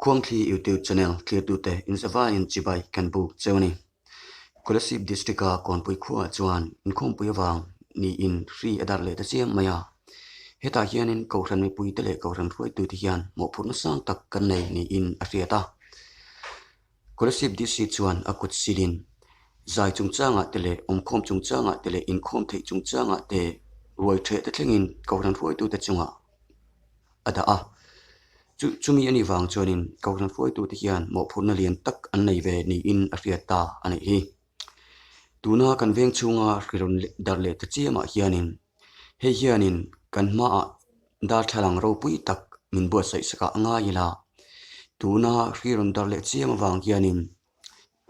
Khuangthli YouTube channel thlirtute inzavaiin chibai kan buk cheu a ni. Kolasib District-a Kawnpui khuaah chuan inkhawmpui avang niin hri a darh leh ta chiam mai a. Hetah hianin Kohhran mipuite leh Kohhran hruaitute hian mawhphurhna sang tak kan nei niin a hriat a. Kolasib DC chuan a kut silin zai chungchangah te leh awmkhawm chungchangah te leh inkhawm theih chungchangah te ruai ṭheh te thlengin Kohhran hruaitute chungah a dah a. Chu chumi a nih vang chuanin Kohhran hruaitute hian mawhphurhna lian tak an nei ve niin a hriat ta a nih hi. Tuna kan veng chhunga hri rawn darh leh ta chiamah hianin hei hianin kan hmaah darthlalang ropui tak min buatsaih sakah a ngai ila. Tuna hri rawn darh leh chiam avang hianin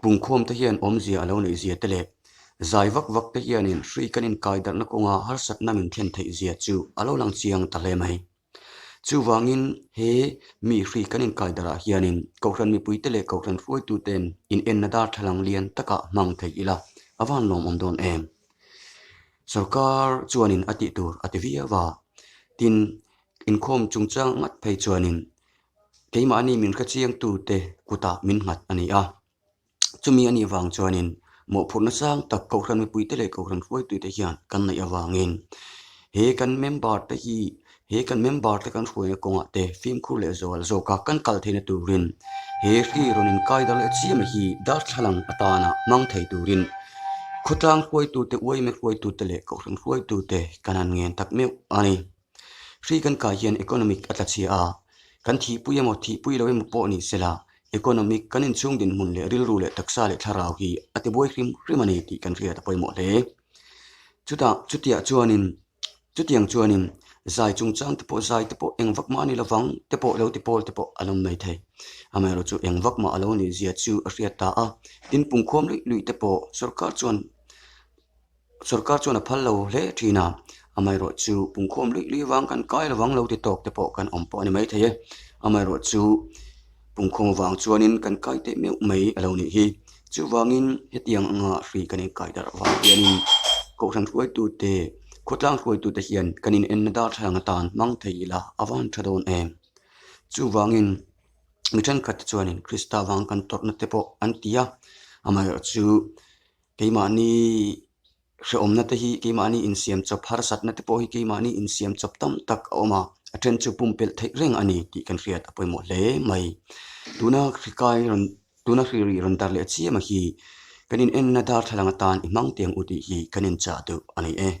pungkhawm te hian awmzia a lo neih zia te leh zai vak vak te hianin hri kan inkai darhna kawnga harsatna min thlen theih zia chu a lo lang chiang ta hle mai. Chuvangin he mi hri kan inkai darah hianin Kohhran mipuite leh Kohhran hruaituten inenna darthlalang lian takah hmang thei ila a van lawmawm dawn em? Sorkar chuanin a tih tur a ti viau a, tin inkhawm chungchang ngat phei chuanin keimahni min hrechiangtute kutah min nghat a ni a. Chumi a nih vang chuanin mawhphurhna sang tak Kohhran mipuite leh Kohhran hruaitute hian kan neih avangin he kan member te hi he kan member te kan hruaina kawngah te fimkhur leh zual zawka kan kal theihna turin he hri rawn inkai dar leh chiam hi darthlalang atana hmang thei turin khawtlang hruaitute, uaime hruaitute leh Kohhran hruaitute kan han ngen tak meuh a ni. Hri kan kai hian economic a tla chhia a, kan thihpui emaw thihpui lo emaw pawh ni sela, economic kan inchhung dinhmun leh rilru leh taksa leh thlarau hi a tibuai hrim hrim a ni tih kan hriat a pawimawh hle. Chutah chutiah chuanin chutiang chuanin zai chungchang te pawh zai te pawh eng vak mah a ni lovang te pawh lo ti pawl te pawh a lawm mai thei. Amaherawhchu eng vak mah a lo nih zia chu a hriat ta a, tin pungkhawm luih luih te pawh sorkar chuan Sorkar chuan a phal lo hle thin a, amaherawhchu pungkhawm luih luih vang kan kai lovang lo ti tawk te pawh kan awm pawh a ni maithei e. Amaherawhchu pungkhawm vang chuanin kan kai teh meuh mai a lo nih hi. Chuvangin hetiang anga hri kan inkai darh vang hianin Kohhran hruaitute, khawtlang hruaitute hian kan inenna darthlalang atan hmang thei ila a van tha dawn em. Chuvangin mi thenkhat te chuanin Krista vang kan tawrhna te pawh an ti a, amaherawhchu Keimahni hrehawmna te hi keimahni insiam chawp harsatna te pawh hi keimahni insiam chawp tam tak a awm a, a then chu pumpelh theih reng a ni tih kan hriat a pawimawh hle mai. Tuna hri kai rawn tuna hri rih rawn darh leh chiam a hi kan inenna darthlalang atan i hmang tiang u tih hi kan inchah duh a ni e.